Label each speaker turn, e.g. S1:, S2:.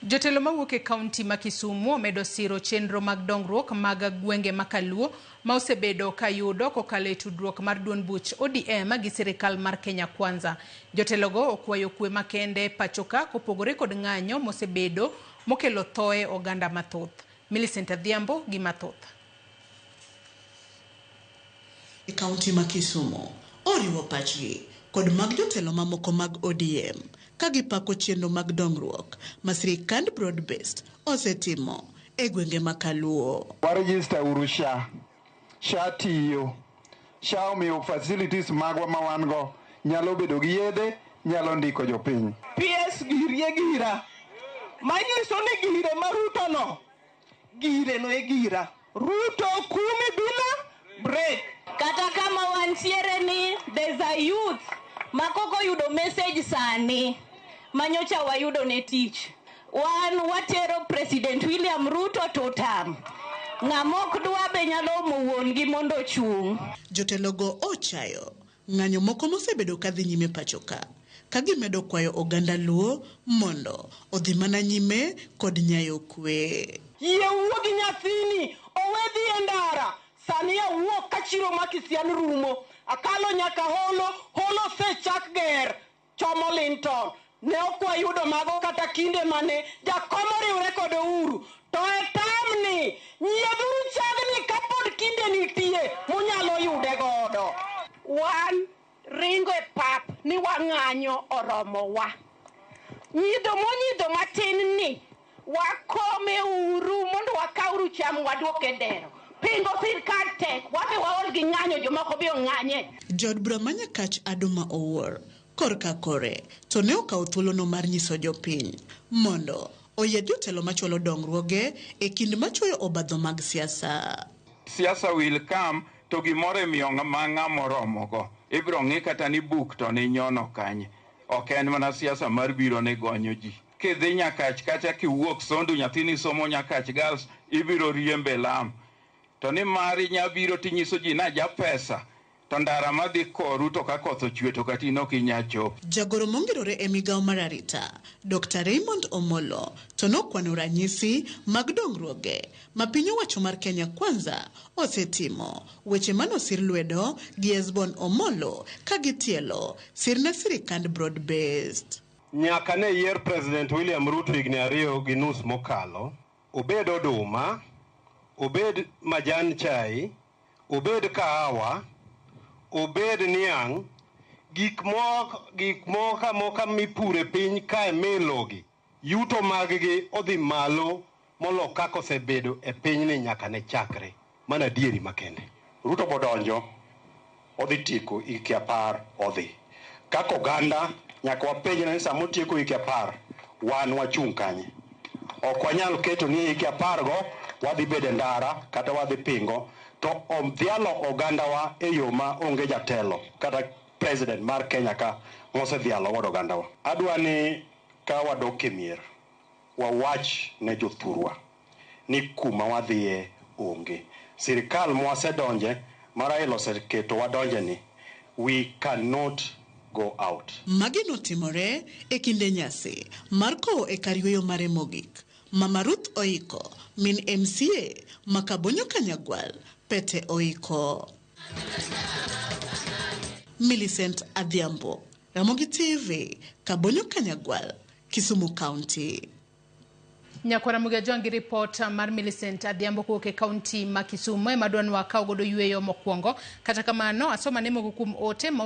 S1: Jotelo mawuok e kaunti ma Kisumu omedo siro chenro mag dongruok mag gwenge ma Kaluo ma osebedo ka yudo kokalo e tudruok mar duond buch ODM gi sirikal mar Kenya Kwanza. Jotelogo okwayo kwe makende pachoka kopogore kod ng'anyo mosebedo mokelo thoe oganda mathoth. Millicent Adhiambo gi mathoth.
S2: E kaunti ma Kisumu oriwo pachgi kod mag jotelo mamoko mag ODM ka gipako chenro mag dongruok ma sirikand broad based osetimo e gwenge ma Kaluo.
S3: Waregister uru SHA. SHA tiyo. SHA omiyo facilities magwa ma wan go nyalo bedo gi yedhe, nyalo ndiko jopiny.
S4: PS girie gira. Manyiso ni gire ma Ruto no, gire no e gira. Ruto kumi bila break.
S5: Kata kama wantiere ni there's a youth ma kok oyudo message sani manyocha wayudo ne tich. Wan watero President William Ruto to tam. Ng'ama ok dwa be nyalo omo wuon gi mondo ochung'.
S2: Jotelogo ochayo ng'anyo moko mosebedo kadhi nyime pachoka ka gimedo kwayo oganda Luo mondo odhi mana nyime kod nyayo kwe.
S4: Yie wuo gi nyathini owe dhi e ndara. Sani awuok ka chiro ma Kisian rumo. Akalo nyaka holo, holo osechak ger chomo Linton. Ne ok wayudo mago kata kinde mane jakom oriwre kod Uhuru. To e tamni, nyiedhuru chagni kapod kinde nitie munyalo yude godo.
S6: Wan ringo e pap ni wang'anyo oromowa. Nyidho monyidho matin ni wakome uru mondo wakawru cham waduok e dero. Pingo sirkal tek, wabe waol gi ng'anyo, jomoko be ong'anye.
S2: Jaod bura ma Nyakach Aduma Owuor korka kore to ne okawo thuolono mar nyiso jopiny mondo oyier jotelo machwalo dongruoge e kind machuoyo obadho mag siasa.
S3: Siasa will come to gimoro emiyo ma ng'ama oromogo. Ibiro ng'i kata ni buk to ni nyono kanye. Ok en mana siasa mar biro ni gonyo ji. Kidhi Nyakach kacha kiwuok Sondu nyathini somo Nyakach Girls ibiro riembe lam. To ni mari nya biro tinyiso ji na ja pesa to ndara madhi koru to ka koth ochwe to kata in ok inyal chopo.
S2: Jagoro mongirore e migawo mar arita, Dr. Raymond Omolo, to nokwano ranyisi mag dongruoge ma piny owacho mar Kenya Kwanza osetimo, weche manosir lwedo gi Hesbon Omolo ka gitielo sir ne sirikand broad based.
S7: Nyaka ne yier President William Ruto higni 2.5 mokalo, obed oduma, obed majan chai, obed kahawa, obed niang', gik moko amoka mipuro e piny kae milogi, yuto mag-gi odhi malo molo kaka osebedo e pinyni nyaka ne chakre. Mano adieri makende.
S8: Ruto bodonjo, odhi tieko higni 10 odhi. Kaka oganda nyaka wapenjre ni sama otieko higni 10, wan wachung' kanye? Ok wanyal keto ni higni 10 go wadhi bedo e ndara kata wadhi pingo, to odhialo ogandawa e yo ma onge jatelo kata president mar Kenya ka mosedhialo godo ogandawa. Adwa ni ka wadok e mier, wawach ne jothurwa ni kuma wadhiye onge. Sirikal mwasedonje, ma Raila oseketo wadonje ni, we cannot go out.
S2: Magi notimore e kinde nyasi mar kowo e kar yweyo mare mogik. Mama Ruth Oiko, min MCA ma Kabonyo Kanyagwal, Pete Oiko. Millicent Adhiambo, Ramogi TV, Kabonyo Kanyagwal, Kisumu County.
S1: Nyakwara Muga Jwangi report mar Millicent Adhiambo kowuok e kaunti ma Kisumu ema dwa ni wakaw godo yweyo mokwongo. Kata kamano, asoma ne moko kuom ote ma